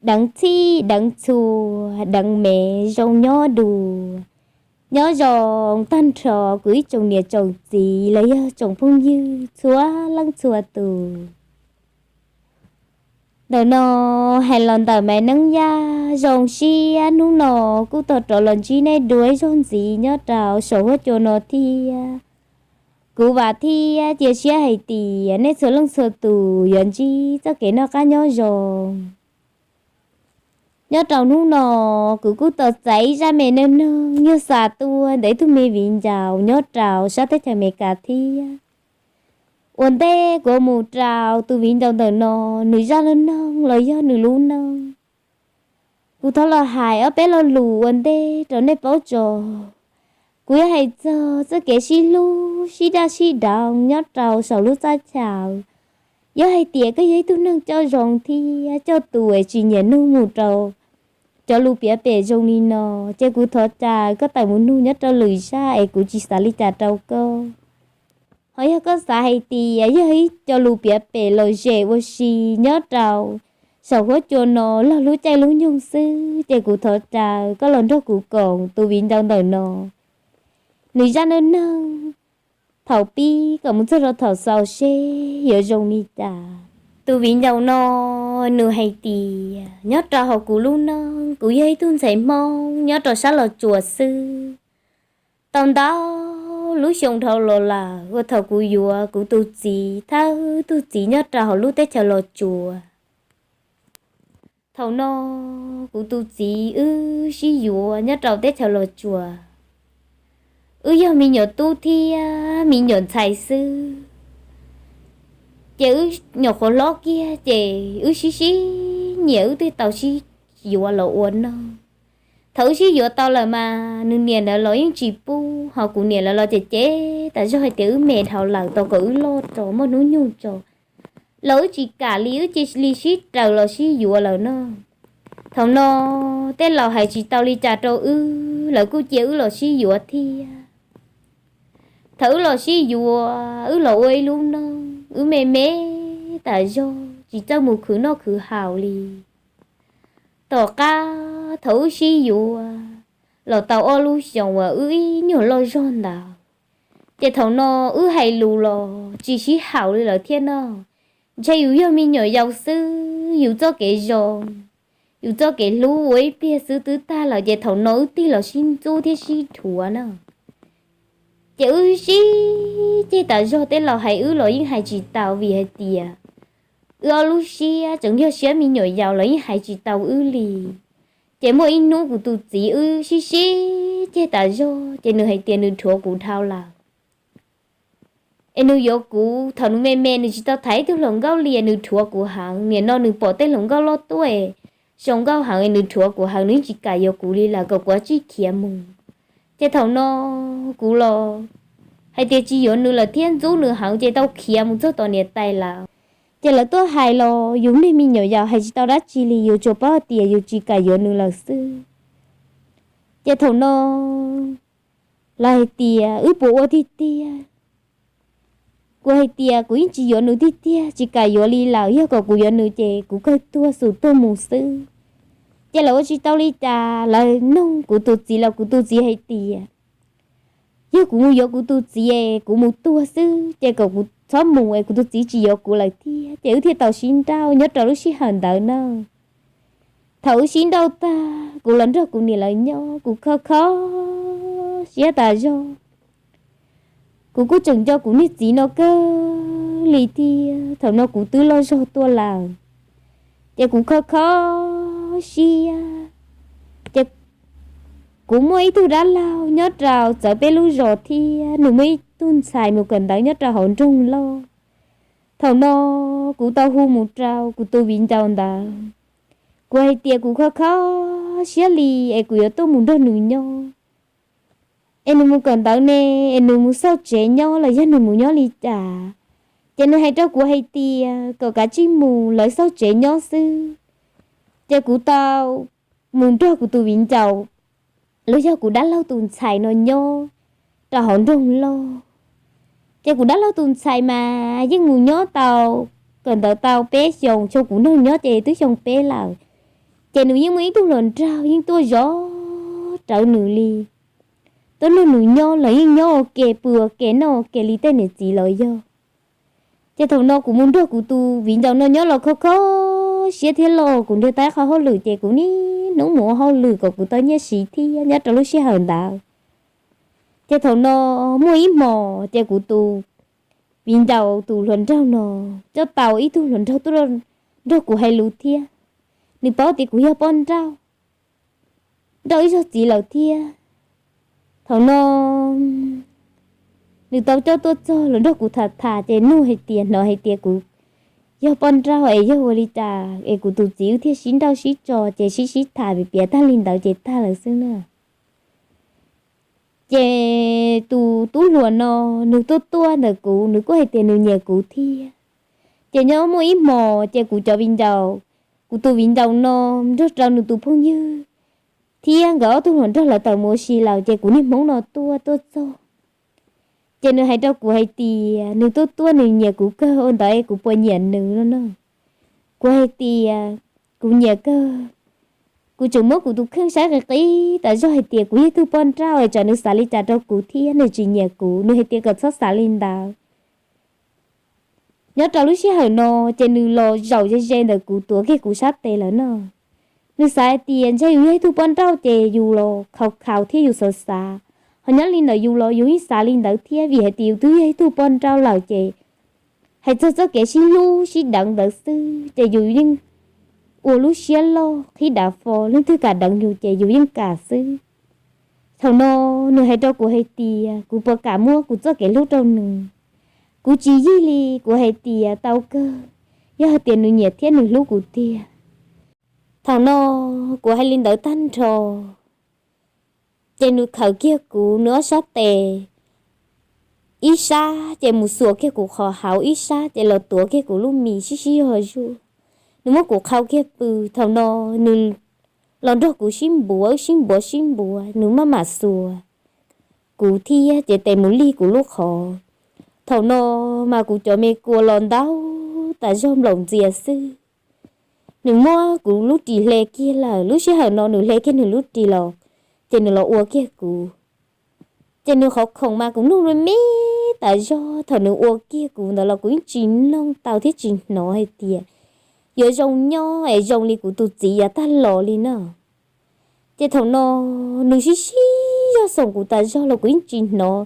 deev txhij deev txhua, deev me zoo nyob dua. Nyob zoo tag nrho kuv ib tsoom niam tsoom txiv los yog tsoom phooj ywg txhua leej txhua tus. Ntawm no hais los ntawm Maiv Neeb Yaj, zoo siab hnub no kuj tau rov los ntsib nej dua ib zaug ntxiv nyob rau saum huab cua no thiab. Kuv vam thiab cia siab hais tias nej txhua leej txhua tus yuav ntsib txoj kev noj qab nyob zoo. Nyob rau hnub no, kuv kuj tau txais ib zaj me neej neeg yog xa tuaj ntawm ib tug me viv ncaus nyob rau sab teb chaws Amelikas thiab. Ua ntej kuv mus rau tus viv ncaus ntawm no, nws zaj neej neeg los yog nws lub neej, kuv thov los hais ob peb lo lus ua ntej rau nej paub tso. Kuv yuav hais txog txoj kev sib hlub sib daj sib deev nyob rau saum lub txaj chaw. Yog hais tias koj yog ib tug neeg coj zoo thiab coj tus es tsis nyiam nug mus rau cov lus piav pem zoo li no, ces kuv thov caw koj tawm mus nug nyob rau lwm zaj es kuv tsis xav li cas rau koj. Ho yog koj xav hais tias yog ib co lus piav pem lom zem ua si nyob rau saum huab cua no log lub caij lub nyoog xwb, ces kuv thov caw koj los nrog kuv koom tus viv ncaus ntawm no nws zaj neej neeg thaum pib kom mus txog rau thaum xaus seb yuav zoo li cas. Tus viv ncaus no nws hais tias nyob rau hauv kuv lub neej, kuv yog ib tug ntxhais Hmoob nyob rau sab Los Tsuas xwb. Tau ntau lub xyoo dhau los lawm uas thaum kuv yuav kuv tus txiv, thawj tug txiv nyob rau hauv lub teb chaws Los Tsuas. Thaum no kuv tus txiv wb sib yuav nyob rau teb chaws Los Tsuas. Wb yog me nyuam tub thiab me nyuam ntxhais xwb, ces wb nyuam qhuav hlob kiag ces wb sib sib nyiam, wb twb tau sib yuav los ua noj. Thaum wb sib yuav tau lawm mas nws niam ntawd los yeej tsis pub, ho kuv niam lawv los cem cem tas zog hais tias wb me dhau lawm, tau kom wb loj tso muaj hnub nyoog tso los wb tsis kam li, wb cia li sib raws los sib yuav lawm no. Thaum no tej laus hais tsis tau li cas rau wb, lawv kuj cia wb los sib yuav thiab. Thaum wb los sib yuav, wb los ua ib lub neej, wb me me tas zog tsis txawj mus khwv noj khwv haus li. Tom qab thaum wb sib yuav los tau ob lub xyoos uas wb ib nyuag loj zog ntawd, ces thaum no wb hais lus los tsis sib haum li lawm thiab no. Ntshe yus yog me nyuam yaus xwb, yus txoj kev zoo, yus txoj kev hlub ua ib pliag xwb twb tag lawm, ces thaum no wb tig los sib ntxub thiab sib dhuav na. Ces wb sib ceg tas zog, tej laus hais wb los yeej hais tsis tau, vim hais tias wb ob lub siab tseem yog siab me nyuam yaus los yeej hais tsis tau wb li. Ces muaj ib hnub kuv tus txiv wb sib sib ceg tas zog, ces nws hais tias nws dhuav kuv dhau lawm, es nws yuav kuv. Thaum nws me me nws tsis tau tham ib tug hluas nkauj li, nws dhuav kuv heev. Nim no nws pom tej hluas nkauj loj tuaj es zoo nkauj heev, nws dhuav kuv heev, nws yeej tsis kam yuav kuv li lawm, kom kuv ua tsij khiav mus. Ces thaum no kuv los hais tias tsis yuav nws lawm thiab ntxub nws heev, ces tau khiav mus txog tom niam tais lawm. Ces lawv tuaj hais los yus niag me nyuam yaus hais tsis tau dab tsi li, yus tsuas paub hais tias yus tsis kam yuav nws lawm xwb. Ces thaum no lawv hais tias wb puas ua tiag tiag. Kuv hais tias kuv yeej tsis yuav nws tiag tiag, tsis kam yuav li lawm, yog kom kuv yuav nws ces kuv kawg tuag xum tuag mus xwb. Ces lawv ua tsis tau li cas, lawv nug kuv tus txiv los kuv tus txiv hais tias yog kuv mus yuav kuv tus txiv es kuv mus tuag xwb, ces kom kuv txhob mus es kuv tus txiv tsis yuav kuv lawm thiab. Ces wb thiaj tau sib nrauj nyob rau lub sij hawm ntawd na. Thaum wb sib nrauj tag, kuv los nrog kuv niam lawv nyob, kuv kho kho siab tas zog. Kuv kuj tseem nco kuv niag txiv no kawg li thiab, thaum no kuv twb loj zog tuaj lawm. Ces kuv kho kho siab, ces kuv muaj ib tug dab laug nyob rau txawv peb lub zos thiab, nws muaj ib tug ntxhais mus kawm ntawv nyob rau hauv nroog loj. Thaum no kuv tau hu mus rau kuv tus viv ncaus ntawd, kuv hais tias kuv kho kho siab li es kuv yuav tuaj mus nrog nws nyob. Es nws mus kawm ntawv ne, es nws mus xauj tsev nyob los yog nws mus nyob li cas? Ces nws hais rau kuv hais tias kom kav tsij mus, lawv xauj tsev nyob xwb. Ces kuv tau mus nrog kuv tus viv ncaus los yog kuv dab laug tus ntxhais no nyob rau hauv nroog loj. Ces kuv dab laug tus ntxhais mas yeej mus nyob tau, kawm ntawv tau peb xyoos, xyoo kuv nrog nyob ces twb xyoo peb lawm. Ces nws yeej muaj ib tug hluas nraug yeej tuaj zov rawv nws li, tuaj nrog nws nyob los yeej nyob ua ke, pw ua ke, noj ua ke li tej niam txiv los yog. Ces thaum no kuv mus nrog kuv tus viv ncaus no nyob los kho kho siab thiab los kuv nrhiav tau qhov hauj lwm ces kuv niaj hnub mus ua hauj lwm kom kuv tau nyiaj siv thiab nyob rau lub sij hawm ntawd. Ces thaum no muaj ib hmos ces kuv tus viv ncaus tus hluas nraug no coj tau ib tug hluas nraug tuaj nrog kuv hais lus thiab. Nws paub tias kuv yog poj nrauj, nrauj ib zaug txiv lawm thiab. Thaum no nws tau coj tuaj txog los nrog kuv tham tham ces nug hais tias, hnov hais tias kuv yog poj nrauj es yog ua li cas es kuv tus txiv wb thiaj sib nrauj sib tso ces sib sib tham piav piav tag li ntawd ces tag lawm xwb na. Ces tus tub hluas no nws tuaj tuaj ntawm kuv, nws kuj hais tias nws nyiam kuv thiab. Ces nyob muaj ib hmos ces kuv cov viv ncaus, kuv tus viv ncaus no nrog rau nws tus phooj ywg thiab nkawd ob tug hluas nraug lawv tawm mus ua si lawm ces kuv niag hmoob no tuaj tuaj txog. Ces nws hais rau kuv hais tias nws tuaj tuaj nws nyiam kuv kawg ua ntawd es kuv puas nyiam nws no na. Kuv hais tias kuv nyiam kawg, kuv tseem muab kuv tus kheej saib qis qis tas zog hais tias kuv yog ib tug poj nrauj es tsam nws xav li cas rau kuv thiab nws tsis nyiam kuv, nws hais tias kom txhob xav li ntawd. Nyob rau lub sij hawm no ces nws los zaum ze ze ntawm kuv tuav kiag kuv sab tes lawm no. Nws xav hais tias ntshe yus yog ib tug poj nrauj ces yus los khaus khaus thiab yus xav xav, ho nyob li ntawm yus los yus yeej xav li ntawd thiab vim hais tias yus twb yog ib tug poj nrauj lawm ces hais txog txoj kev sib hlub sib deev ntawd xwb ces yus yeej ua lub siab loj qhib dav fo, leej twg kam deev yus ces yus yeej kam xwb. Thaum no nws hais rau kuv hais tias kuv puas kam muab kuv txoj kev hlub rau nws. Kuv tsis yig li, kuv hais tias tau kawg, yog hais tias nws nyiam thiab nws hlub kuv tiag. Thaum no kuv hais li ntawd tag nrho ces nws khawm kiag kuv nws ob sab tes, ib sab ces mus xuas kiag kuv qhov hauv, ib sab ces los tuav kiag kuv lub mis sib sib zog zuj. Nws muab kuv qhau kiag pw, thaum no nws los nrog kuv sib npuav, wb sib npuav sib npuav, nws maj mam xuas kuv thiab ces tes mus lig kuv lub qhov. Thaum no mas kuv cov me kua los ntau tas zog nplaum ntxias xwb. Nws muab kuv lub ris hle kiag lawm, lub sij hawm no nws hle kiag nws lub ris los, ces nws los ua kiag kuv. Ces nws qhov khoom mas kuv nug me me tas zog, thaum nws ua kiag kuv ntawd los kuv yeej tsis mloog tau thiab tsis hnov hais tias yuav zoo nyob es zoo li kuv tus txiv yav tag los li na. Ces thaum no nws sib sib zog xoom kuv tas zog los kuv yeej tsis hnov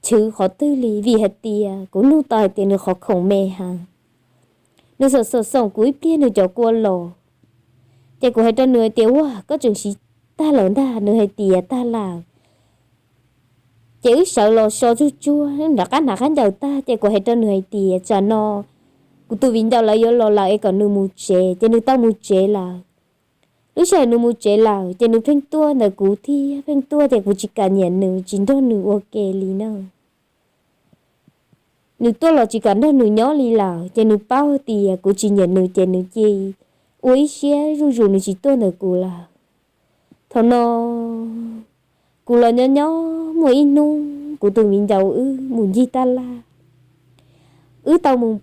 chwv qhov twg li vim hais tias kuv nug tau hais tias nws qhov khoom me heev. Nws xoom xoom xoom kuv ib pliag nws cov kua los, ces kuv hais rau nws hais tias, Ua, koj tseem siv tag lawm ntag? Nws hais tias, Tag lawm. Ces wb sawv los so tsuag tsuag nram qab hnav khaub ncaws tag, ces kuv hais rau nws hais tias, Tsam no kuv tus viv ncaus lawv yuav los lawm es kom nws mus tsev. Ces nws tau mus tsev lawm. Lub sij hawm nws mus tsev lawm ces nws pheej tuaj ntawm kuv thiab, pheej tuaj tias kuv tsis kam nyiam nws, tsis nrog nws ua ke li na. Nws tuaj los tsis kam nrog nws nyob li lawm, ces nws paub tias kuv tsis nyiam nws ces nws cia ua ib siab zuj zus nws tsis tuaj ntawm kuv lawm. Thaum no kuv los nyob nyob muaj ib hnub kuv tus viv ncaus wb mus ncig tab laj, wb tau mus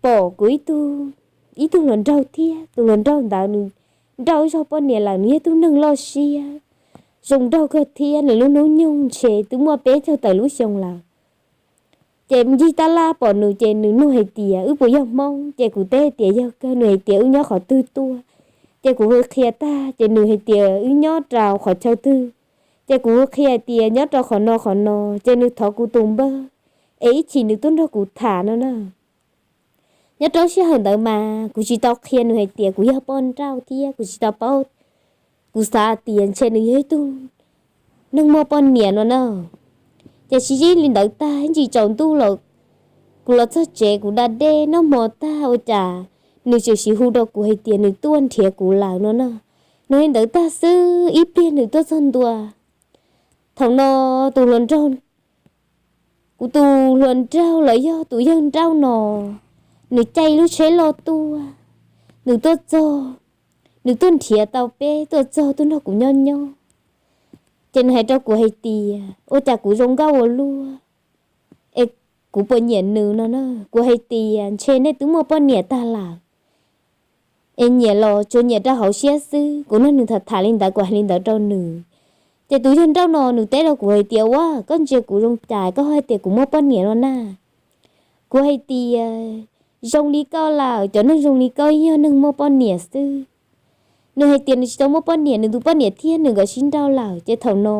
pom kuv ib tug hluas nraug thiab. Tus hluas nraug ntawd nws nrauj ib zaug poj niam lawm, nws yog tug neeg loj siab, zoo nraug kawg thiab nws lub hnub nyoog ntshe twb muaj peb caug tawm lub xyoo lawm. Ces ncig tab laj pom nws ces nws nug hais tias, Wb puas yog Hmoob? Ces kuv teb hais tias, Yog kawg. Nws hais tias, Wb nyob qhov twg tuaj? Ces kuv hu qhia tag ces nws hais tias, Wb nyob rau qhov chaw twg? Ces kuv hu qhia hais tias, Nyob rau qhov no qhov no. Ces nws thov kuv tus npawb es ib chim nws tuaj nrog kuv tham no na. Nyob rau sij hawm ntawd mas kuv tsis tau qhia nws hais tias kuv yog poj nrauj thiab kuv tsis tau paub, kuv xav tias ntshe nws yog ib tug neeg muaj poj niam no na. Ces sib zib li ntawd tag ib ntsis tsaus ntuj los kuv los txog tsev kuv da dej noj hmo tag ua cas nws tseem hu rau kuv hais tias nws tuaj nrhiav kuv lawm no na. Nws li ntawd tag xwb ib pliag nws tuaj txog ntua. Thaum no tus hluas nraug, kuv tus hluas nraug los yog tus yawg nrauj no, nws caij lub tsheb loj tuaj, nws tuaj txog, nws tuaj nrhiav tau peb tuaj txog tuaj nrog kuv nyob nyob. Ces nws hais rau kuv hais tias, Ua cas kuv zoo nkauj ua luaj es kuv puas nyiam nws no na? Kuv hais tias, Ntshe nej twb muaj poj niam tag lawm. Es nyiam los tsuas nyiam rau hauv siab xwb. Kuv nrog nws tham tham li ntawd, kuv hais li ntawd rau nws. Ces tus yawg nrauj no nws teb rau kuv hais tias, Ua, koj ntsia kuv zoo cas koj hais tias kuv muaj poj niam no na? Kuv hais tias, Zoo li koj lawm, cov neeg zoo li koj yog neeg muaj poj niam xwb. Nws hais tias nws tsis tau muaj poj niam, nws tus poj niam thiab nws nkawd sib nrauj lawm. Ces thaum no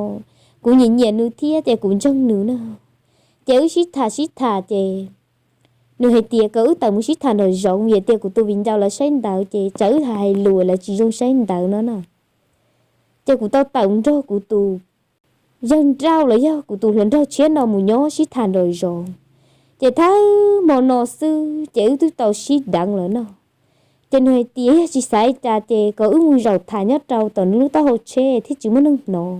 kuv nyiam nyiam nws thiab ces kuv ntseeg nws na. Ces wb sib tham sib tham ces nws hais tias kom wb tawm mus sib tham nraum zoov, vim tias kuv tus viv ncaus lawv saib ntawv ces tsam wb hais lus lawv tsis zoo saib ntawv no na. Ces kuv tau tawm nrog kuv tus yawg nrauj los yog kuv tus hluas nraug tshiab no mus nyob sib tham nraum zoov. Ces thawj hmo no xwb ces wb twb tau sib deev lawm no. Ces nws hais tias yog tsis xav li cas ces kom wb mus zaum tham nyob rau tom nws lub taub hau tsheb thiaj tsis muaj neeg hnov.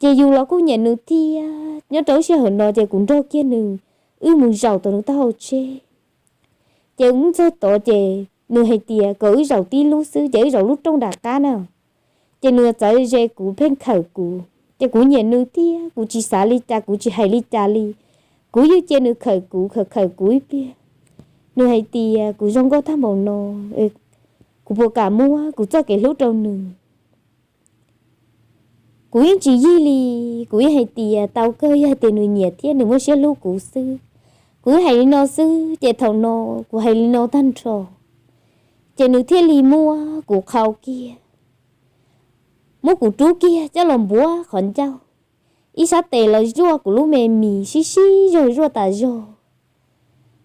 Ces yus los kuj nyiam nws thiab, nyob rau lub sij hawm no ces kuv nrog kiag nws, wb mus zaum tom nws taub hau tsheb. Ces wb txog tod ces nws hais tias kom wb zaum tib lub xwb ces wb zaum lub rooj nram qab na. Ces nws txawv ze kuv pheej khawm kuv, ces kuv nyiam nws thiab kuv tsis xav li cas kuv tsis hais li cas li. Kuv yeej cia nws khawm kuv khawm khawm kuv ib pliag. Nws hais tias kuv zoo nkauj tag npaum no, kuv puas kam muab kuv txoj kev hlub rau nws? Kuv yeej tsis yig li, kuv yeej hais tias tau kawg, yog tias nws nyiam thiab nws muaj siab hlub kuv xwb. Kuv hais li no xwb ces thaum no kuv hais li no tag nrho ces nws thiaj li muab kuv qhau kiag, muab kuv rub kiag coj los npuab qhov ncauj, ib sab tes los zuaj kuv lub me mis sib sib zog zuaj tas zog.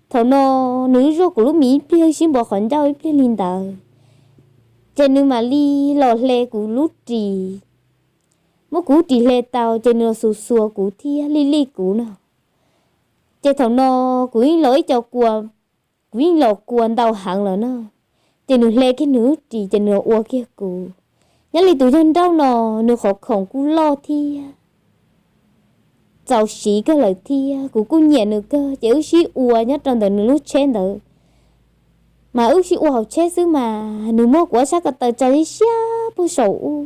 Thaum no nws zuaj kuv lub mis ib pliag sib npuab qhov ncauj ib pliag li ntawd, ces nws mam li los hle kuv lub ris, muab kuv lub ris hle tau ces nws los xuas xuas kuv thiab lij lij kuv no. Ces thaum no kuv yeej los ib co kua, kuv yeej los kua ntau heev lawm no. Ces nws hle kiag nws lub ris ces nws los ua kiag kuv. Nyob li tus yawg nrauj no, nws qhov khoom kuj loj thiab txaus siv kawg lawm thiab, kuv kuj nyiam nws kawg ces wb sib ua nyob rau ntawm nws lub tsheb ntawd. Mas wb sib ua hauv tsheb xwb mas nws muab kuv ob sab ko taw tsa siab siab puag saum ub,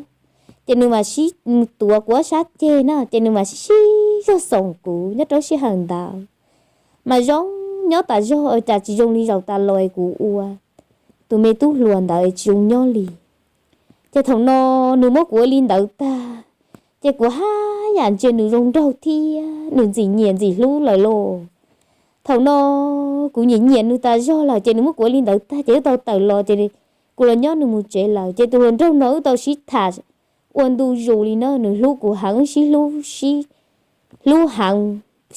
ces nws mam sib tuav kuv ob sab ceg na, ces nws mam sib sib zog xoom kuv nyob rau lub sij hawm ntawd. Mas zoo nyob tas zog, cas tsis zoo li zaum tas los kuv ua tus me tub hluas ntawd tsis zoo nyob li. Ces thaum no nws muab kuv ua li ntawd tag, ces kuv haj yam ntsia nws zoo nraug thiab nws ntxim nyiam ntxim hlub lawm lauj. Thaum no kuv nyiam nyiam nws tas zog lawm ces nws muab kuv ua li ntawd tag ces wb tau tawm los ces kuv los nyob nws mus tsev lawm. Ces tus hluas nraug no wb tau sib tham ua ntu zus li na, nws hlub kuv heev, wb sib hlub, sib hlub heev,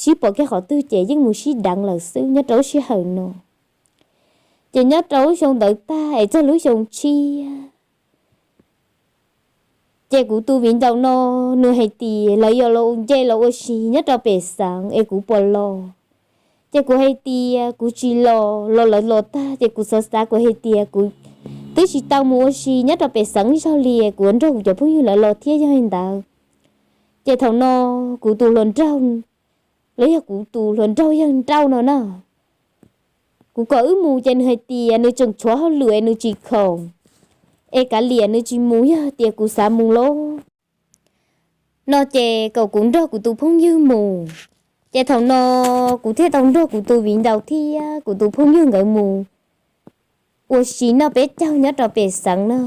sib pom kiag qhov twg ces yeej mus sib deev lawm xwb nyob rau lub sij hawm no. Ces nyob rau lub xyoo ntawd tag es txog lub xyoo tshiab, ces kuv tus viv ncaus no nws hais tias lawv yuav los nce los ua si nyob rau pem xeev es kuv puas los. Ces kuv hais tias kuv tsis los, los lawv los tag ces kuv xav xav kuv hais tias kuv twb tsis tau mus ua si nyob rau pem xeev zog li, kuv yuav nrog kuv cov phooj ywg lawv los thiab yog li ntawd. Ces thaum no kuv tus hluas nraug, los yog kuv tus hluas nraug yawg nrauj no na, kuv kom wb mus ces nws hais tias nws tseem tshuav hauj lwm es nws tsis khoom, es kav liam nws tsis mus, yog tias kuv xav mus lauj no ces kom kuv nrog kuv tus phooj ywg mus. Ces thaum no kuv thiaj tau nrog kuv tus viv ncaus thiab kuv tus phooj ywg nkawd mus ua si noj peb caug nyob rau pem xeev no.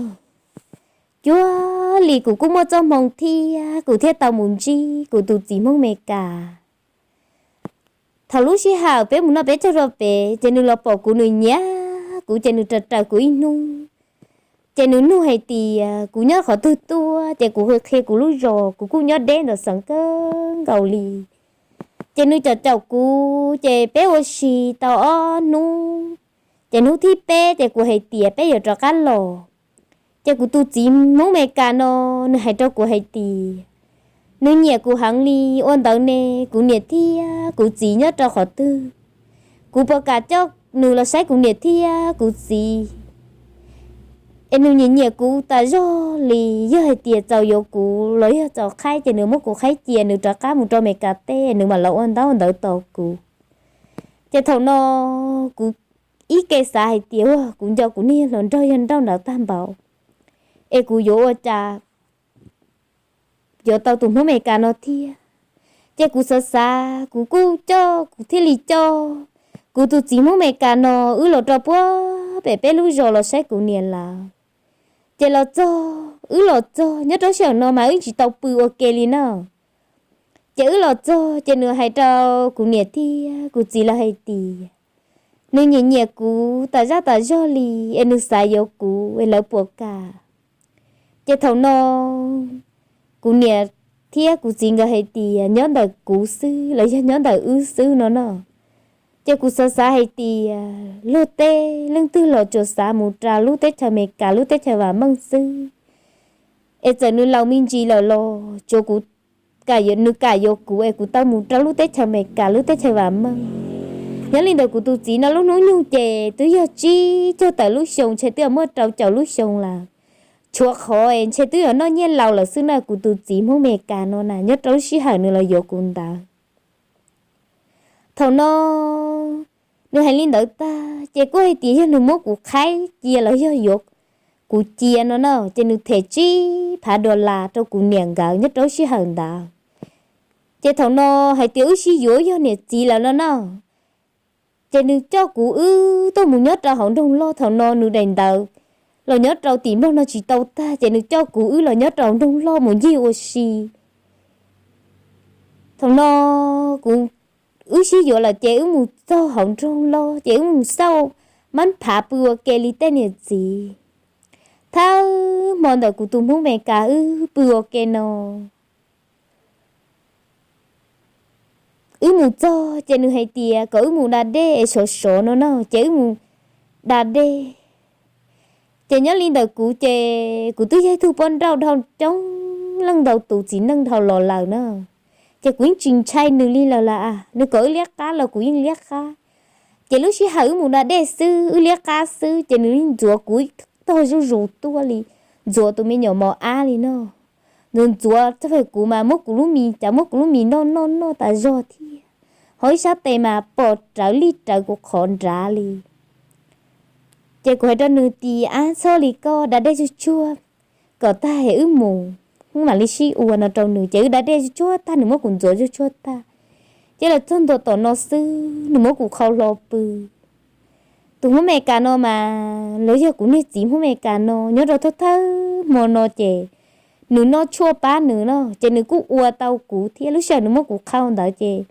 Cuag li kuv kuj muaj txoj hmoo thiab kuv thiaj tau mus ntsib kuv tus txiv Hmoob Amelikas. Thaum lub sij hawm peb mus noj peb caug rau pem ces nws los pom kuv, nws nyiam kuv ces nws raws raws kuv ib hnub. Ces nws nug hais tias kuv nyob qhov twg tuaj ces kuv qhia kuv lub zos, kuv kuj nyob deb ntawm xeev kawg nkaus li. Ces nws caum caum kuv ces peb ua si tau ob hnub. Ces hnub thib peb ces kuv hais tias peb yuav rov qab los. Ces kuv tus txiv Hmoob Amelikas no nws hais rau kuv hais tias nws nyiam kuv heev li. Ua ntawd ne, kuv niam thiab kuv txiv nyob rau qhov twg? Kuv puas kam coj nws los saib kuv niam thiab kuv txiv? Es nws nyiam nyiam kuv tas zog li, yog hais tias txaus yuav kuv los yog txaus qhaib ces nws muab kuv qhaib cia nws rov qab mus rau Amelikas teb, nws mam los ua ntaub ua ntawv tos kuv. Ces thaum no kuv ib ke xav hais tias kuv nco kuv niag hluas nraug yawg nrauj ntawd tag npaum, es kuv yuav ua cas yuav tau tus Hmoob Amelikas no thiab. Ces kuv xav xav kuv kuj coj, kuv thiaj li coj kuv tus txiv Hmoob Amelikas no wb los rau puag pem peb lub zos los saib kuv niam lawv. Ces los txog, wb los txog nyob rau sij hawm no mas wb tsis tau pw ua ke li na. Ces wb los txog ces nws hais rau kuv niam thiab kuv txiv lawv hais tias nws nyiam nyiam kuv tas zaj tas zog li, es nws xav yuav kuv es lawv puas kam. Ces thaum no kuv niam thiab kuv txiv nkawd hais tias nyob ntawm kuv xwb los yog nyob ntawm wb xwb no no. Ces kuv xav xav hais tias luag tej leej twg los tsuas xav mus rau lub teb chaws Amelikas lub teb chaws vam meej xwb, es txawm nws laus me ntsis lawm los tsuav kuv, nws kam yuav kuv es kuv tau mus rau lub teb chaws Amelikas lub teb chaws vam meej. Nyob li ntawd kuv tus txiv no lub hnub nyoog ces twb yog tsib caug tawm lub xyoo, ntshe twb yuav muaj rau caum lub xyoo lawm. Tshuav qhov es ntshe twb yuav noj nyiaj laus lawm xwb na, kuv tus txiv Hmoob Amelikas no na, nyob rau lub sij hawm nws los yuav kuv ntawd. Thaum no nws hais li ntawd tag ces kuj hais tias yog nws muab kuv qhaib cia los yog yuav kuv cia no na, ces nws them tsib phav dollar rau kuv niam nkawd nyob rau lub sij hawm ntawd. Ces thaum no hais tias wb sib yuav yog niam txiv lawm no na. Ces nws coj kuv wb tuaj mus nyob rau hauv nroog loj, thaum no nws daim ntawv los nyob rau tim Nplog no tsis tau tag, ces nws coj kuv wb los nyob rau nroog loj mus ncig ua si. Thaum no kuv, wb sib yuav lawm ces wb mus txog hauv nroog loj ces wb mus xauj mab phav pw ua ke li tej niam txiv. Thawj hmo ntawm kuv tus Hmoob Amelikas wb pw ua ke no, wb mus txog ces nws hais tias kom wb mus da dej es sov sov no no, ces wb mus da dej. Ces nyob li ntawm kuv ces kuv twb yog ib tug poj nrauj dhau coob leej ntau tus txiv neej dhau los lawm na, ces kuv yeej tsis ntshai nws li lawm las, nws kom wb liab qab los kuv yeej liab qab. Ces lub sij hawm wb mus da dej xwb wb liab qab xwb ces nws ntxuav kuv tog zuj zus tuaj li, ntxuav tus me nyuam mos ab li no. Ntxuav ntxuav txog kuv mas muab kuv lub mis, cas muab kuv lub mis noj noj noj tas zog thiab, ho ib sab tes mas pom rawv lij rawv kuv qhov nrad li. Ces kuv hais rau nws tias, ab, txhob li koj, da dej tsuag tsuag kom tag es wb mus, wb mam li sib ua no rau nws. Ces wb da dej tsuag tsuag tag, nws muab kuv ntxuav tsuag tsuag tag, ces los txog ntua tom no xwb nws muab kuv qhau hlo pw. Tus Hmoob Amelikas no mas los yog kuv niag txiv Hmoob Amelikas no nyob rau thawj thawj hmo no ces nws noj tshuaj pab nws no ces nws kuj ua tau kuv thiab. Lub sij hawm nws muab kuv qhau ntawd ces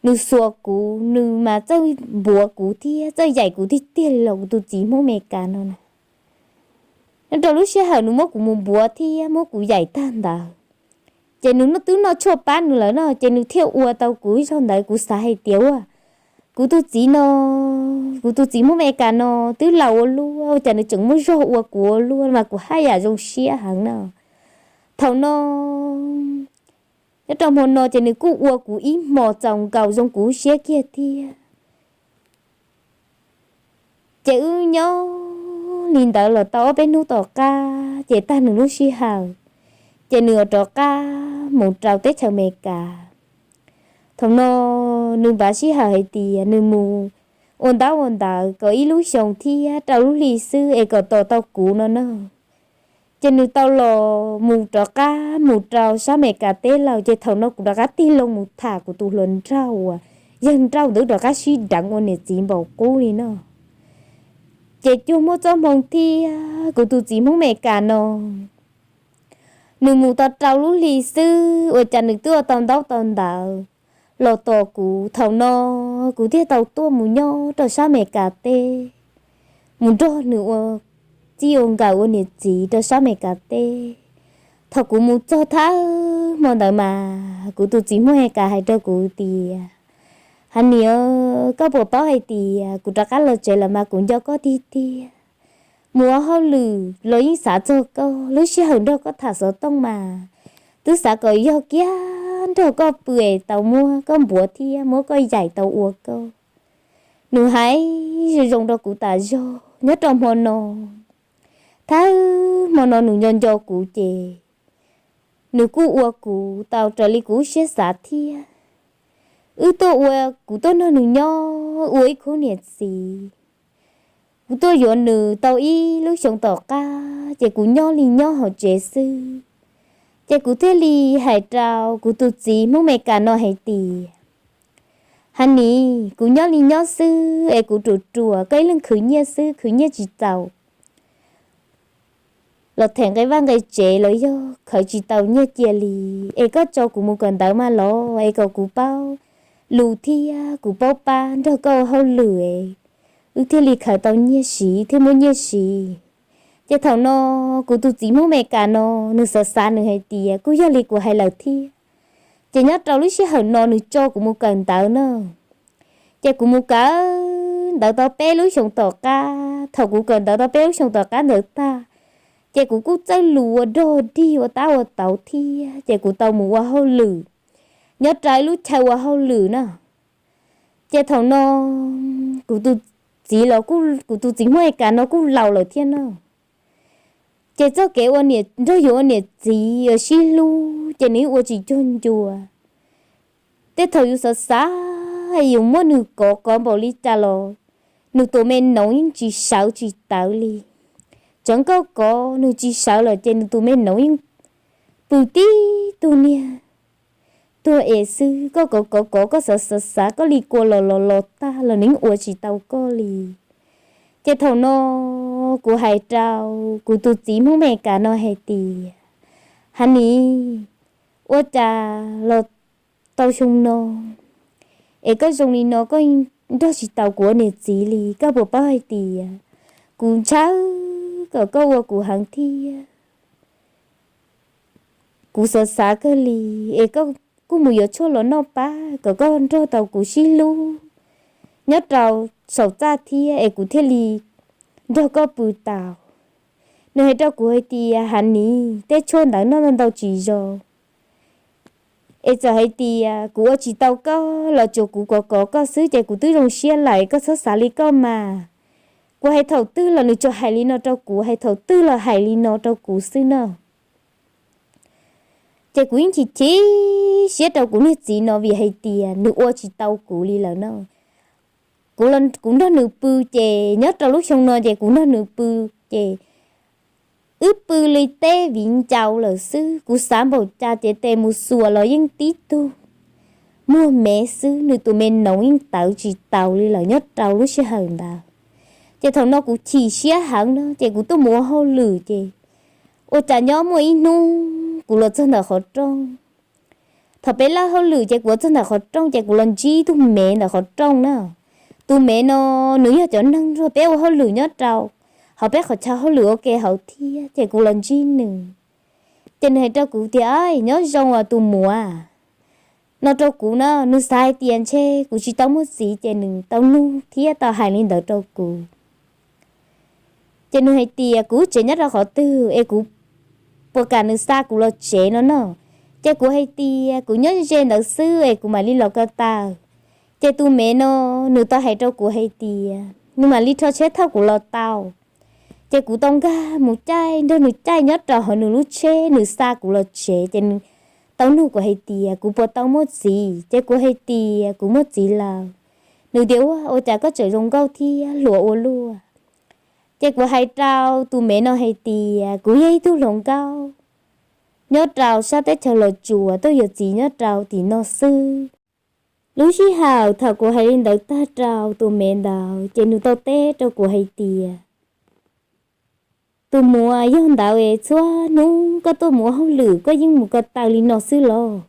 nws xuas kuv, nws mas txawj npuav kuv thiab txawj yaim kuv tiag tiag li los kuv tus txiv Hmoob Amelikas no na. Nyob rau lub sij hawm nws muab kuv mus npuav thiab muab kuv yaim tag ntawd, ces nws twb noj tshuaj pab nws lawm no ces nws thiaj ua tau kuv ib zaug ntawd. Kuv xav hais tias ua kuv tus txiv no, kuv tus txiv Hmoob Amelikas no twb laus ua luaj, ua cas nws tseem muaj zog ua kuv ua luaj mas kuv haj yam zoo siab heev na. Thaum no, nyob rau hmo no ces nws kuj ua kuv ib hmos txaus nkaus zoo kuv siab kiag thiab. Ces wb nyob li ntawd los tau ob peb hnub tom qab ces tag nws lub sij hawm, ces nws yuav rov qab mus rau teb chaws Amelikas. Thaum no nws npaj sij hawm hais tias nws mus ua ntaub ua ntawv kom ib lub xyoo thiab rau lub hli xwb es kom tos tau kuv no na. Ces nws tau los mus rov qab mus rau sab Amelikas teb lawm, ces thaum no kuv rov qab tig loo mus tham kuv tus hluas nraug uas yawg nrauj ntawd rov qab sib deev ua niam txiv npaum qub li no. Ces cuag muaj txoj hmoo thiab kuv tus txiv Hmoob Amelikas no, nws mus tau rau lub hli xwb ua cas nws twb ua tau ntaub tau ntawv los tos kuv. Thaum no kuv thiaj tau tuaj mus nyob rau sab Amelikas teb, mus nrog nws ua txij ua nkawm ua niam txiv rau sab Amelikas teb. Thaum kuv mus txog thawj hmo ntawd mas kuv tus txiv Hmoob Amelikas hais rau kuv tias, Hav niam, koj puas paub hais tias kuv rov qab los tsev lawm mas kuv nco koj tiag tiag. Mus ua hauj lwm los yeej xav txog koj, lub sij hawm nrog koj tham xov tooj mas twb xav kom yog kiag nrog koj pw es tau muab koj npuav thiab muab koj yaim tau ua koj. Nws hais zoo zoo rau kuv tas zog nyob rau hmo no. Thawj hmo no nws nco nco kuv ces nws kuj ua kuv tau raws li kuv lub siab xav thiab. Wb tuaj ua, kuv tuaj nrog nws nyob ua ib khub niam txiv. Kuv tuaj yuav nws tau ib lub xyoo tom qab ces kuv nyob li nyob hauv tsev xwb. Ces kuv thiaj li hais rau kuv tus txiv Hmoob Amelikas no hais tias, Honey, kuv nyob li nyob xwb es kuv ruam ruam, koj ib leeg khwv nyiaj xwb, khwv nyiaj tsis txaus los them nqe vaj nqe tsev los yog khaws tsis tau nyiaj cia li, es koj tso kuv mus kawm ntawv mas los es kom kuv paub lus thiab kuv paub pab nrog koj ua hauj lwm, wb thiaj li khaws tau nyiaj siv thiab muaj nyiaj siv. Ces thaum no kuv tus txiv Hmoob Amelikas no nws xav xav nws hais tias kuj yog li kuv hais lawm thiab. Ces nyob rau lub sij hawm no nws tso kuv mus kawm ntawv na. Ces kuv mus kawm ntawv tau peb lub xyoos tom qab, thaum kuv kawm ntawv tau peb lub xyoos tom qab ntawd tag, ces kuv kuj txawj lus ua dog dig ua tab ua tauv thiab, ces kuv tau mus ua hauj lwm nyob rau ib lub chaw ua hauj lwm na. Ces thaum no kuv tus txiv los, kuv tus txiv Hmoob Amelikas no kuj laus lawm thiab no. Ces txoj kev ua niam, nrog yus ua niam txiv uas sib hlub ces nws ua tsis cuag ncua. Tej thaum yus xav xav yus muab nws kov kov npaum li cas los nws tus me noov yeej tsis sawv tsis tawv li. Tsawv nkauj kov nws tsis sawv lawm ces nws tus me noov yeej pw tib tug niag tuag es xwb, koj kov kov kov koj xav xav xav koj li kua los los los tag los nws yeej ua tsis tau koj li. Ces thaum no kuv hais rau kuv tus txiv Hmoob Amelikas no hais tias, Honey, ua cas los tau xyoo no es koj zoo li no, koj nrog tsis tau kuv ua niam txiv li, koj puas paub hais tias kuv ntshaw kom koj ua kuv heev thiab kuv xav xav kawg li, es koj kuj mus yuav tshuaj los noj pab kom koj nrog tau kuv sib hlub nyob rau saum txaj thiab es kuv thiaj li nrog koj pw tau. Nws hais rau kuv hais tias, Honey, tej tshuaj ntawd noj ntau tsis zoo, es txawm hais tias kuv ua tsis tau koj los tsuas kuv kov kov koj xwb ces kuv twb zoo siab lawm, koj txhob xav li koj mas. Kuv hais thaum twg los nws tsuas hais li no rau kuv, hais thaum twg los hais li no rau kuv xwb no. Ces kuv yeej chim chim siab rau kuv niag txiv no vim hais tias nws ua tsis tau kuv li lawm no. Kuv, kuv nrog nws pw ces nyob rau lub xyoo no ces kuv nrog nws pw ces wb pw li teb viv ncaus lawm xwb. Kuv xav npaum cas ces tes mus xuas los yeej tib tug muag mev xwb, nws tus me noov yeej tawv tsis taus li lawm nyob rau lub sij hawm ntawd. Ces thaum no kuv chim siab heev no ces kuv tuaj mus ua hauj lwm ces ua cas nyob muaj ib hnub kuv los txog ntawm qhov rooj. Thaum peb lawb hauj lwm ces kuv los txog ntawm qhov rooj ces kuv los ntsib tug mev ntawm qhov rooj na. Tus mev no nws yog cov neeg nrog peb ua hauj lwm nyob rau hauv peb qhov chaw hauj lwm ua ke hauv thiab ces kuv los ntsib nws. Ces nws hais rau kuv tias, Nyob zoo as tus muam, no rau kuv na, nws xav hais tias ntshe kuv tsis tau muaj txiv ces nws tau nug thiab tau hais li ntawd rau kuv. Ces nws hais tias kuv tsev nyob rau qhov twg es kuv puas kam nws xa kuv los tsev no no. Ces kuv hais tias kuv nyob ze ntawd xwb es kuv mam li los ko taw. Ces tus mev no nws tau hais rau kuv hais tias nws mam li rho tsheb thauj kuv los tau. Ces kuv tau nkag mus caij nrog nws caij nyob rau hauv nws lub tsheb nws xa kuv los tsev ces nws tau nug kuv hais tias kuv puas tau muaj txiv ces kuv hais tias kuv muaj txiv lawm. Nws tias ua, ua cas koj tseem zoo nkauj thiab hluas ua luaj. Ces kuv hais rau tus mev no hais tias kuv yog ib tug hluas nkauj nyob rau sab teb chaws Los Tsuas tuaj yuav txiv nyob rau tim no xwb. Lub sij hawm thaum kuv hais li ntawd tag rau tus mev ntawd ces nws tau teb rau kuv hais tias tus muam, yog ntawd es txhua hnub koj tuaj mus ua hauj lwm koj yeej mus ko taw li no xwb los?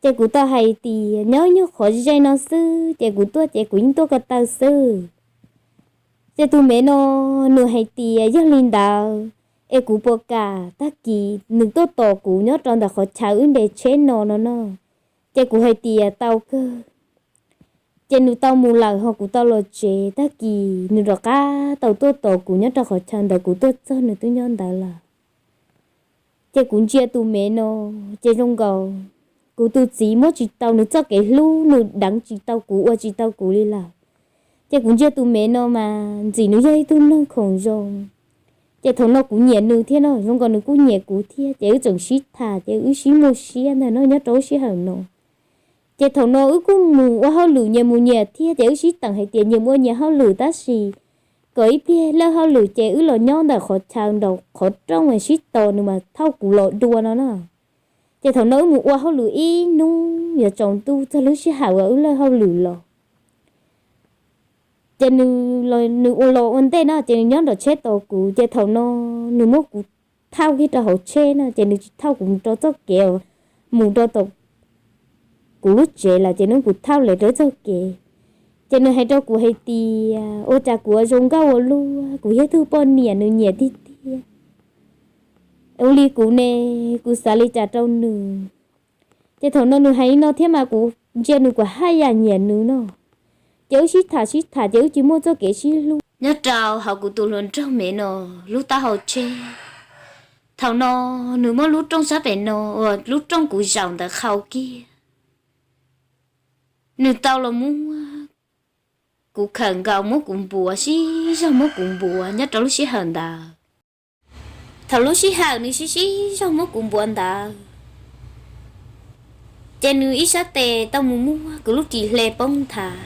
Ces kuv tau hais tias nyob nyuag qhov ze no xwb ces kuv tuaj ces kuv yeej tuaj ko taw xwb. Ces tus mev no nws hais tias yog li ntawd es kuv puas kam tag kis nws tuaj tos kuv nyob rau ntawm qhov chaw wb nres tsheb no no no. Ces kuv hais tias tau kawg. Ces nws tau mus lawm ho kuv tau los tsev, tag kis nws rov qab tau tuaj tos kuv nyob rau qhov chaw ntawd kuv tuaj txog nws twb nyob ntawd lawm. Ces kuv ntsia tus mev no ces zoo nkaus kuv tus txiv muab tsis tau nws txoj kev hlub, nws deev tsis tau kuv, ua tsis tau kuv li lawm. Ces kuv ntsia tus mev no mas ntxim nws yog ib tug neeg khoom zoo. Ces thaum no kuv nyiam nws thiab no, zoo nkaus nws kuj nyiam kuv thiab ces wb tseem sib tham ces wb sib muaj siab ntag no nyob rau lub sij hawm no. Ces thaum no wb kuj mus ua hauj lwm nyias mus nyias thiab ces wb sib teem hais tias nyias mus ua nyias hauj lwm tab sis kom ib pliag lawb hauj lwm ces wb los nyob ntawm qhov chaw nraum qhov rooj sib tos nws mas thauj kuv los dua no na. Ces thaum no wb mus ua hauj lwm ib hnub yuav tsaus ntuj txog lub sij hawm uas wb lig hauj lwm los, ces nws los, nws ua los ua ntej no ces nws nyob nram tsheb tos kuv, ces thaum no nws muab kuv thauj kiag rau hauv tsheb no ces nws tsis thauj kuv mus rau txoj kev, mus rau tom kuv lub tsev lawm ces nws kuv thauj lawm rau txoj kev. Ces nws hais rau kuv hais tias ua cas kuv ua zoo nkauj ua luaj, kuv yog tug poj niam nws nyiam tiag tiag. Ua li kuv ne, kuv xav li cas rau nws? Ces thaum no nws hais li no thiab mas kuv ntsia nws kuv haj yam nyiam nws no. Ces wb sib tham sib tham ces wb tsis muaj txoj kev sib hlub. Nyob rau hauv kuv tus hluas nraug me no lub taub hau tsheb, thaum no nws muab lub rooj sab pem no uas lub rooj kuv zaum ntawd qhau kiag. Nws tau los muab kuv khawm nkaus muab kuv npuav sib zog muab kuv npuav nyob rau lub sij hawm ntawd. Thaum lub sij hawm nws sib sib zog muab kuv npuav ntawd, ces nws ib sab tes tau mus muab kuv lub ris hle poob nthav,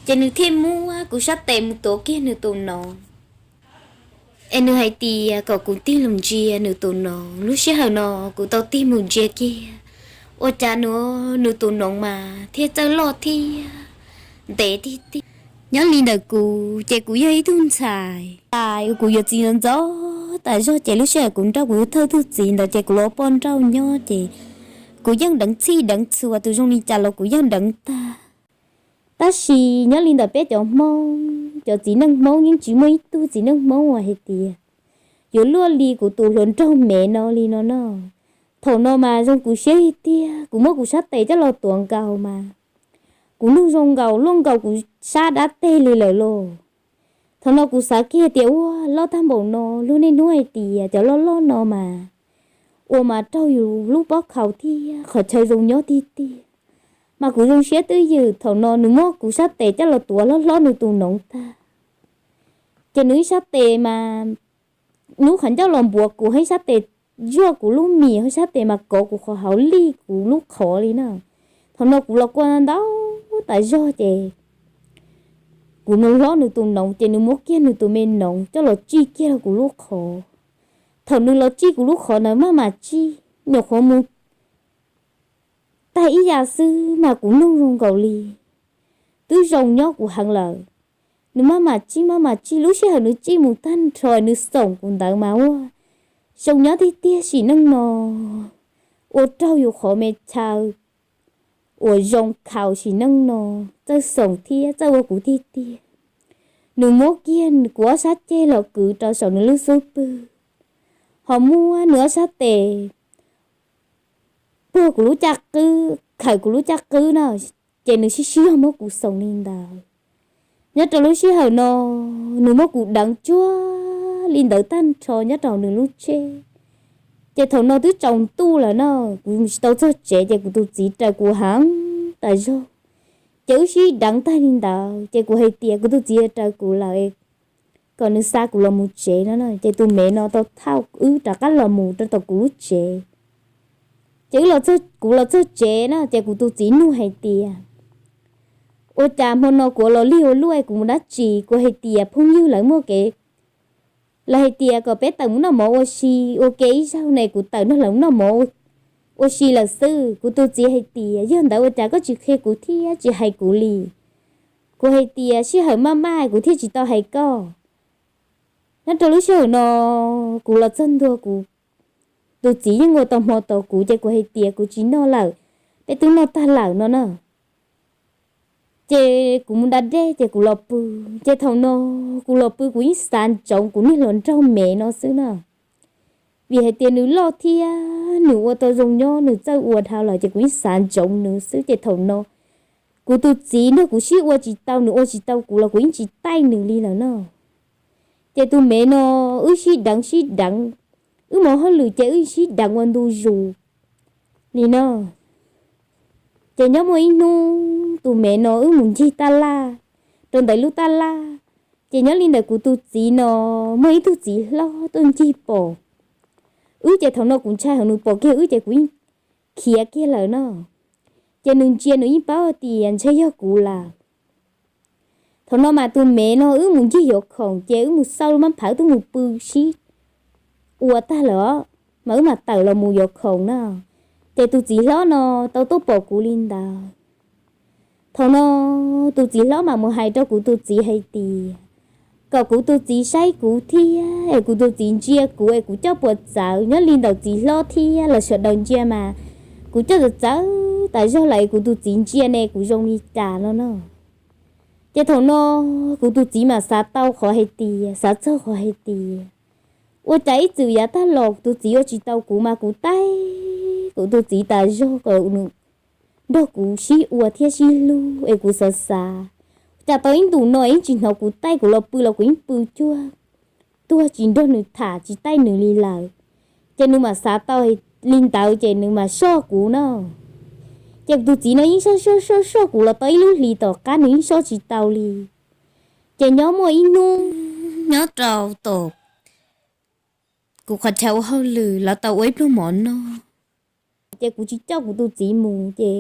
ces nws thiaj muab kuv sab tes mus tuav kiag nws tus noov. Es nws hais tias kom kuv tig los ntsia nws tus noov. Lub sij hawm no kuv tau tig mus ntsia kiag, ua cas nws, nws tus noov mas thiaj txawj loj thiab ntev tiag tiag. Nyob li ntawm kuv ces kuv yog ib tug ntxhais, kuv yuav txiv ntxov ntxov tas zog ces lub sij hawm kuv nrauj kuv yuav thawj tug txiv ntawd ces kuv los poj nrauj nyob ces kuv yeej deev txhij deev txhua, tus zoo li cas los kuv yeej deev tag. Tab sis nyob li ntawm peb cov Hmoob, cov txiv neej Hmoob yeej tsis muaj ib tug txiv neej Hmoob uas hais tias yuav luaj li kuv tus hluas nraug me no li no no. Thaum no mas zoo kuv siab tiag tiag, kuv muab kuv sab tes coj los tuav nkaus mas kuv nug zoo nkaus luaj nkaus kuv sab dab teg li lawm lauj. Thaum no kuv xav kiag tias ua loj tag npaum no, luag niaj hnub hais tias cov loj loj no mas ua mas raug yus lub pob khaus thiab qhov chaw zoo nyob tiag tiag. Mas kuv zoo siab twj ywm, thaum no nws muab kuv sab tes coj los tuav hlob hlob nws tus noov tag, ces nws ib sab tes mas hnub qhov ncauj los npuav kuv, ho ib sab tes zuaj kuv lub mis, ho ib sab tes mas kov kuv qhov hauv lij kuv lub qhov li na. Thaum no kuv los kua ntau tas zog ces kuv nug hlob nws tus noov ces nws muab kiag nws tus me noov coj los tsij kiag kuv lub qhov. Thaum nws los tsij kuv lub qhov ntawd maj mam tsij, nyuam qhuav mus tag ib yam xwb mas kuv nug zoo nkaus li twb zoo nyob kuv heev lawm. Nws maj mam tsij maj mam tsij, lub sij hawm nws tsij mus tag nrho nws xoom kuv ntawd mas ua zoo nyob tiag tiag sim neej no, ua raug yus qhov me chaw uas zoo khaus sim neej no, txawj xoom thiab txawj ua kuv tiag tiag. Nws muab kiag kuv ob sab ceg los kwv rau saum nws lub xub pwg, ho muab nws ob sab tes puag kuv lub caj qwb, khawm kuv lub caj qwb no, ces nws sib sib zog muab kuv xoom li ntawd. Nyob rau lub sij hawm no, nws muab kuv deev tsuag li ntawd tag nrho nyob rau nws lub tsheb. Ces thaum no twb tsaus ntuj lawm no, kuv tsis tau txog tsev ces kuv tus txiv raws kuv heev tas zog. Ces wb sib deev tag li ntawd ces kuv hais tias kuv tus txiv raws kuv lawm, kom nws xa kuv los mus tsev no. Ces tus me no tau thauj wb rov qab los mus rau tom kuv lub tsev. Ces wb los txog, kuv los txog tsev na ces kuv tus txiv nug hais tias ua cas hmo no kuv ua los lig ua luaj, kuv mus dab tsi? Kuv hais tias phooj ywg lawv muaj kev, lawv hais tias kom peb tawm mus noj mov ua si, ua ke ib zaug ne kuv tawm nrog lawv mus noj mov ua si lawm xwb. Kuv tus txiv hais tias yog ntawd ua cas koj tsis qhia kuv thiab tsis hais kuv li? Kuv hais tias sij hawm maj maj kuv thiaj tsis tau hais koj. Nyob rau lub sij hawm no kuv los txog ntua, kuv tus txiv yeej ua tau hmo tos kuv ces kuv hais tias kuv tsis noj lawm, peb twb noj tag lawm no na. Ces kuv mus da dej ces kuv los pw. Ces thaum no kuv los pw kuv yeej xav ntsoov kuv niag hluas nraug me no xwb na, vim hais tias nws loj thiab nws ua tau zoo nyob, nws txawj ua dhau lawm ces kuv yeej xav ntsoov nws xwb. Ces thaum no kuv tus txiv nrog kuv sib ua tsis tau, nws ua tsis tau kuv los kuv yeej tsis taij nws li lawm na. Ces tus me no wb sib deev sib deev, wb mus hauj lwm ces wb sib deev ua ntu zus li no. Ces nyob muaj ib hnub tus me no wb mus ncig taj laj rau ntawm lub taj laj. Ces nyob li ntawm kuv tus txiv no muaj ib tug txiv hlob tuaj ncig pom wb, ces thaum no kuv ntshai heev, nws pom kiag wb ces kuv yeej khiav kiag lawm no. Ces nws ntsia nws yeej paub tias ntshe yog kuv lawm. Thaum no mas tus me no wb mus ncig yuav khoom ces wb mus xauj lub mab phawv twb mus pw sib ua tag lawm os, mas wb mam tawm los mus yuav khoom na. Ces tus txiv hlob no tau tuaj pom kuv li ntawd. Thaum no tus txiv hlob mam mus hais rau kuv tus txiv hais tias kom kuv tus txiv saib kuv thiab es kuv tus txiv ntsia kuv es kuv coj puas txawv. Nyob li ntawm txiv hlob thiab los sawv daws ntsia mas kuv coj txawv txawv tas zog lawm es kuv tus txiv ntsia ne kuv zoo li cas no no. Ces thaum no kuv tus txiv mam xav tau qhov hais tias, xav txog qhov hais tias ua cas ib txwm yav tag los kuv tus txiv ua tsis tau kuv mas kuv taij kuv tus txiv tas zog kom nws nrog kuv sib ua thiab sib hlub es kuv xav xav, cas tau ib ntus no ib tsis hnov kuv taij, kuv los pw los kuv yeej pw cuag tuag tsis nrog nws tham tsis taij nws li lawm. Ces nws mam xav tau li ntawd ces nws mam soj kuv no. Ces kuv tus txiv no yeej soj soj soj soj kuv los tau ib lub hlis tom qab nws yeej soj tsis tau li. Ces nyob muaj ib hnub nyob rau tom kuv qhov chaw ua hauj lwm los tau ua ib pluag mov noj, ces kuv tsis coj kuv tus txiv mus ces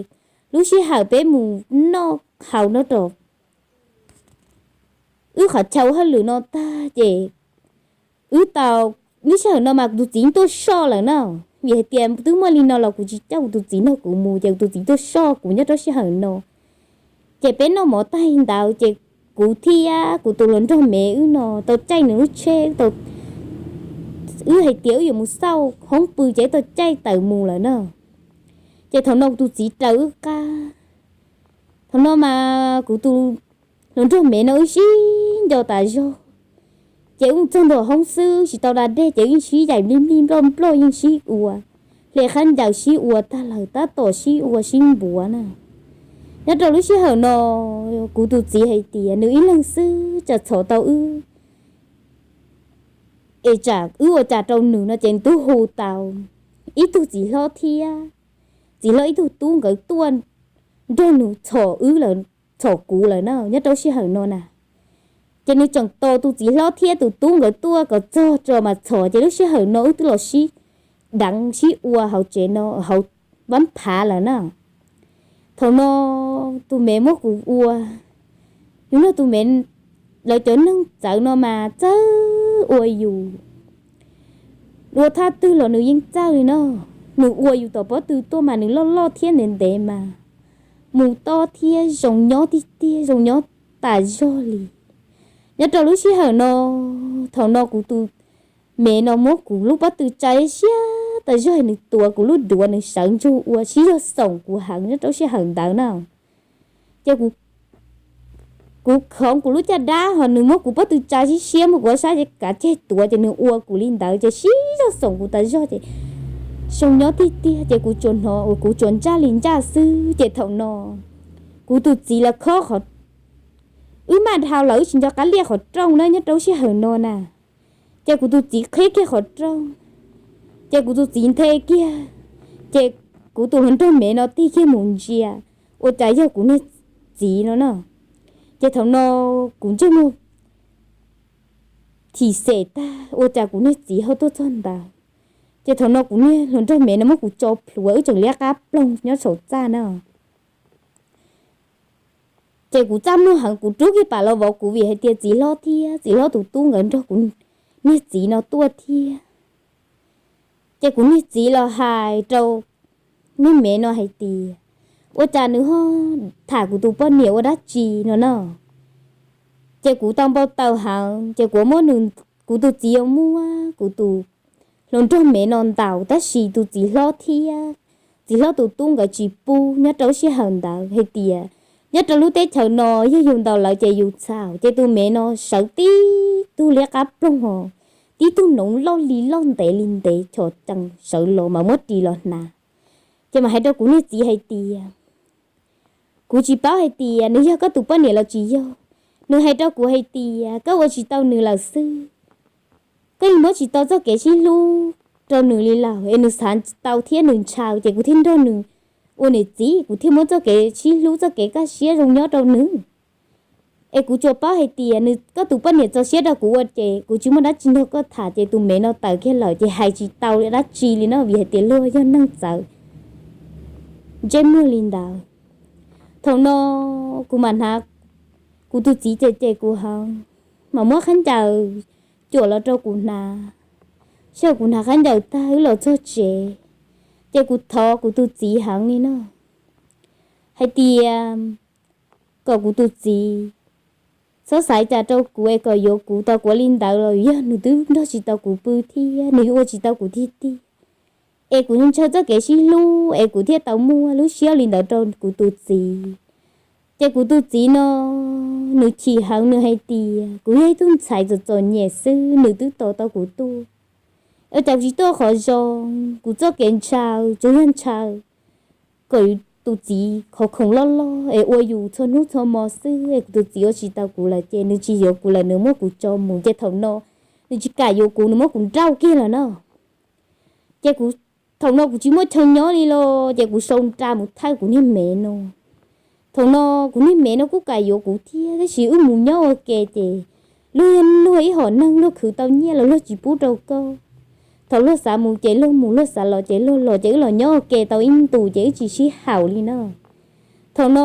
lub sij hawm peb mus noj haus noj rau wb qhov chaw ua hauj lwm no tag ces wb tau, lub sij hawm no mas kuv tus txiv tuaj soj lawm na. Vim hais tias twb muaj li no los kuv tsis coj kuv tus txiv nrog kuv mus ces kuv tus txiv tuaj soj kuv nyob rau sij hawm no. Ces peb noj mov tag li ntawd ces kuv thiab kuv tus hluas nraug me wb no tau caij nws lub tsheb, wb hais tias wb yuav mus xauj hoob pw ces tau caij tawm mus lawm na. Ces thaum no kuv tus txiv raws wb qab. Thaum no mas kuv tus hluas nraug me no wb sib nco tas zog, ces wb txog ntua hoob xwb tsis tau da dej ces wb yeej sib yaim nplij nplij nploj nploj yeej sib ua, hle qhab ncaws sib ua tag lawm tab tom sib ua sib npuav na. Nyob rau lub sij hawm no kuv tus txiv hais tias nws ib leeg xwb tsam txhom tau wb es tsam wb ua cas rau nws no ces nws twb hu tau ib tug txiv hlob thiab txiv hlob ib tug tub nkawd tuaj nrog nws txhom wb, txhom kuv lawm na nyob rau sij hawm no na. Ces nws tseem tos tus txiv hlob thiab tus tub nkawd tuaj kom txog tso mas txhom ces lub sij hawm no wb twb los sib deev sib ua hauv tsev no hauv vab phav lawm na. Thaum no tus me muab kuv ua, yus nrog tus me, lawv cov neeg txawv no mas txawj ua yus, ua thaj twg los nws yeej txawj li no. Nws ua yus tom pob tw tuaj mas nws loj loj thiab ntev ntev mas mus tob thiab zoo nyob tiag tiag zoo nyob tas zog li. Nyob rau lub sij hawm no, thaum no kuv tus me no muab kuv lub pob tw tsa siab tas zog nws tuav kuv lub duav nws sawv ntsug ua sib zog xoom kuv heev nyob rau sij hawm ntawd na. Ces kuv khoov kuv lub caj dab ho nws muab kuv pob tw tsa siab siab muab kuv ob sab kav ceg tuav ces nws ua kuv li ntawd ces sib zog xoom kuv tas zog ces zoo nyob tiag tiag ces kuv tsuas hnov uas kuv tsuas ntsaj li ntsaj xwb ces thaum no kuv tus txiv lawv khob qhov, wb maj dhau lawm wb tsis nco qab liaj qhov rooj na nyob rau lub sij hawm no na. Ces kuv tus txiv qhib kiag qhov rooj, ces kuv tus txiv nthe kiag, ces kuv tus hluas nraug me no tig kiag mus ntsia ua cas yog kuv niag txiv no na. Ces thaum no kuv ntsej muag thim xem tag ua cas kuv niag txiv ho tuaj txog ntawd. Ces thaum no kuv niag hluas nraug me no muab kuv tso plhuav wb tseem liab qab ploog nyob saum txaj na. Ces kuv txaj muag heev kuv rub kiag pam los vov kuv vim hais tias txiv hlob thiab txiv hlob tus tub nkawd nrog kuv niag txiv no tuaj thiab. Ces kuv niag txiv los hais rau niag me no hais tias ua cas nws ho tham kuv tus poj niam ua dab tsi no na. Ces kuv tau npau taws heev ces kuv muab, kuv tus txiv yuav muab kuv tus hluas nraug me no ntaus tab sis tus txiv hlob thiab txiv hlob tus tub nkawd tsis pub nyob rau lub sij hawm ntawd hais tias nyob rau lub teb chaws no yog yus ntaus lawv ces yus txhaum ces tus me no sawv tib tug liab qab ploog os, tib tug noov loj li loj ntev li ntev chom cees sawv los mas muab ris los hnav. Ces mam hais rau kuv niag txiv hais tias kuv tsis paub hais tias nws yog koj tus poj niam los tsis yog. Nws hais rau kuv hais tias koj ua tsis tau nws lawm xwb, koj yeej muab tsis tau txoj kev sib hlub rau nws li lawm es nws xav tau thiab nws ntshaw ces kuv thiaj nrog nws ua niam txiv kuv thiaj muab txoj kev sib hlub txoj kev kaj siab zoo nyob rau nws. Es kuv tsuas paub hais tias nws, koj tus poj niam txaus siab rau kuv ua ces kuv tsis muaj dab tsi nrog koj tham ces tus me no tawm kiag lawm ces hais tsis tau li dab tsi li no vim hais tias luag yog neeg txawv ntsej muag li ntawd. Thaum no kuv mam hnav, kuv tus txiv ces ces kuv heev, mam muab khaub ncaws cuam los rau kuv hnav. Sij hawm kuv hnav khaub ncaws tag wb los txog tsev, Ces kuv thov kuv tus txiv heev li no hais tias kom kuv tus txiv txhob xav cas rau kuv es kom yuav kuv. Tau kuv ua li ntawd los yog nws twb nrog tsis tau kuv pw thiab nws ua tsis tau kuv tiag tiag, es kuv ntshaw txoj kev sib hlub es kuv thiaj tau muaj lub siab li ntawd rau kuv tus txiv. Ces kuv tus txiv no nws chim heev, nws hais tias kuv yog ib tug ntxhais txom txom nyem xwb, nws twb tos tau kuv tuaj, ua cas kuv tsis tuaj qhov zoo? Kuv txoj kev ntshaw tsuas yog ntshaw kom tus txiv khov khoom loj loj es ua yus txhua hnub txhua hmo xwb, es kuv tus txiv ua tsis tau kuv lawm ces nws tsis yuav kuv lawm, nws muab kuv tso mus. Ces thaum no nws tsis kam yuav kuv, nws muab kuv nrauj kiag lawm no. Ces kuv, thaum no kuv tsis muaj chaw nyob li los ces kuv sau nra mus thawj kuv niag mev no. Thaum no kuv niag mev no kuj kam yuav kuv thiab, tab sis wb mus nyob ua ke ces luag yog luag ib hom neeg, luag khwv tau nyiaj los luag tsis pub rau koj. Thaum luag xav mus ces luag mus, luag xav los ces luag los, ces wb los nyob ua ke tau ib ntus ces wb tsis sib haum li no. Thaum no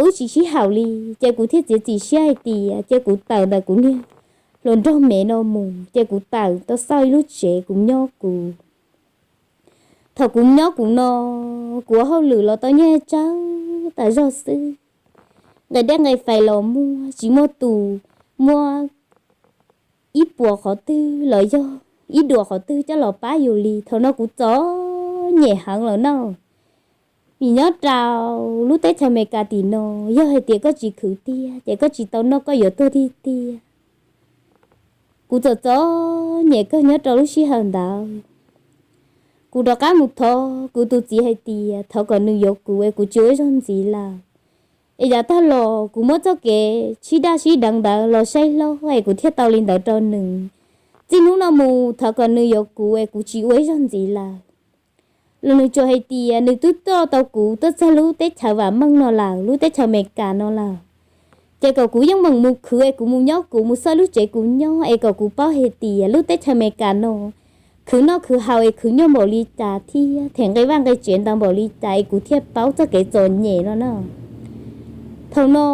wb tsis sib haum li, ces kuv thiaj txiav txim siab hais tias ces kuv tawm ntawm kuv niag hluas nraug mev no mus, ces kuv tawm tau xauj ib lub tsev kuv nyob kuv. Thaum kuv nyob kuv no, kuv ua hauj lwm los tau nyiaj tsawg tas zog xwb, nqe dej nqe fais los muaj, tsis muaj tus muab ib puas qhov twg los yog ib duas qhov twg coj los pab yus li. Thaum no kuv txom nyem heev lawm no, vim nyob rau lub teb chaws Amelikas tim no, yog hais tias koj tsis khwv tiag ces koj tsis tau noj, koj yuav tuag tiag tiag. Kuv txom txom nyem kawg nyob rau lub sij hawm ntawd. Kuv rov qab mus thov kuv tus txiv hais tias thov kom nws yuav kuv es kuv tsis ua ib zaug ntxiv lawm, es yav tag los kuv muab txoj kev sib daj sib deev ntawd los saib hlob es kuv thiaj tau li ntawd rau nws. Txij hnub no mus thov kom nws yuav kuv es kuv tsis ua ib zaug ntxiv lawm. Los nws tsuas hais tias nws twb tuaj tau kuv tuaj txog lub teb chaws vam meej no lawm, lub teb chaws Amelikas no lawm, ces kom kuv yeej meem mus khwv es kuv mus nyob kuv, mus xauj lub tsev kuv nyob es kom kuv paub hais tias lub teb chaws Amelikas no khwv noj khwv haus es khwv nyuaj npaum li cas thiab them nqe vaj nqe tsev ntau npaum li cas es kuv thiaj paub txoj kev txom nyem no na. Thaum no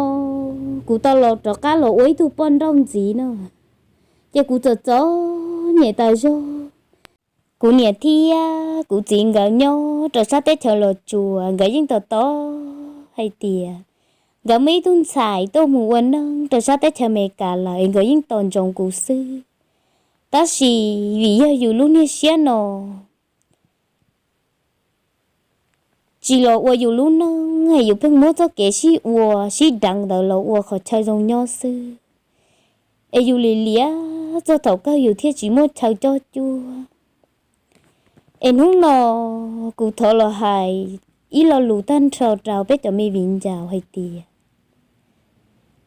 kuv tau los rov qab los ua ib tug poj nrauj ntxiv no, ces kuv txom txom nyem tas zog. Kuv niam thiab kuv txiv nkawd nyob rau sab teb chaws Los Tsuas, nkawd yeej tos tos hais tias nkawd muaj ib tug ntxhais tuaj mus ua neej rau sab teb chaws Amelikas lawm es nkawd yeej tos ntsoov kuv xwb. Tab sis vim yog yus lub niag siab no tsis los ua yus lub neej, yus pheej muab txoj kev sib ua sib deev ntawd los ua qhov chaw zoo nyob xwb, es yus lim liam txog thaum kawg yus thiaj tsis muaj chaw cob cuab. Es hnub no kuv thov los hais ib lo lus tag nrho rau peb cov me viv ncaus hais tias,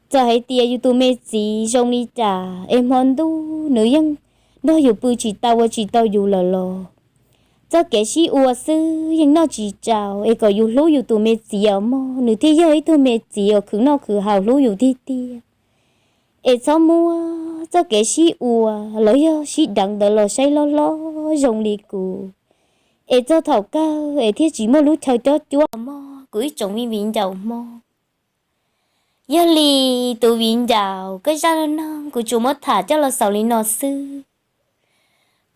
txawm hais tias yus tus me txiv zoo li cas es hmo ntuj nws yeej nrog yus pw tsis tau ua tsis tau yus lawm los, txoj kev sib ua xwb yeej noj tsis tsau, es kom yus hlub yus tus me txiv os mog, nws thiaj yog ib tug me txiv uas khwv noj khwv haus hlub yus tiag tiag. Es txhob muab txoj kev sib ua los yog sib deev ntawd los saib hlob hlob zoo li kuv, es txog thaum kawg es thiaj tsis muaj lub chaw cob cuab mog kuv ib tsoom me viv ncaus Hmoob. Yog li tus viv ncaus, koj zaj neej neeg kuv tsuas muab tham coj los xaus li no xwb.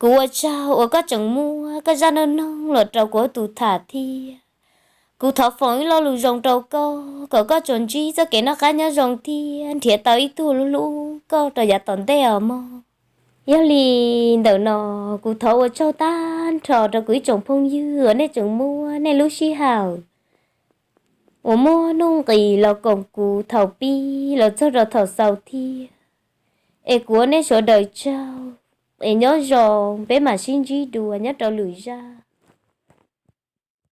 Kuv ua tsaug uas koj tseem muab koj zaj neej neeg los rau kuv ua tus tham thiab. Kuv thov foom ib lo lus zoo rau koj kom koj tsuas ntsib txoj kev noj qab nyob zoo thiab nrhiav tau ib tug hlub koj rau yav tom ntej os mog. Yog li ntawm no kuv thov ua tsaug tag nrho rau kuv ib tsoom phooj ywg uas nej tseem muab nej lub sij hawm uas muaj nuj nqis los koom kuv thaum pib los txog rau thaum xaus thiab. Es kuv ua nej sawv daws tsaug, es nyob zoo peb mam sib ntsib dua nyob rau lwm zaj.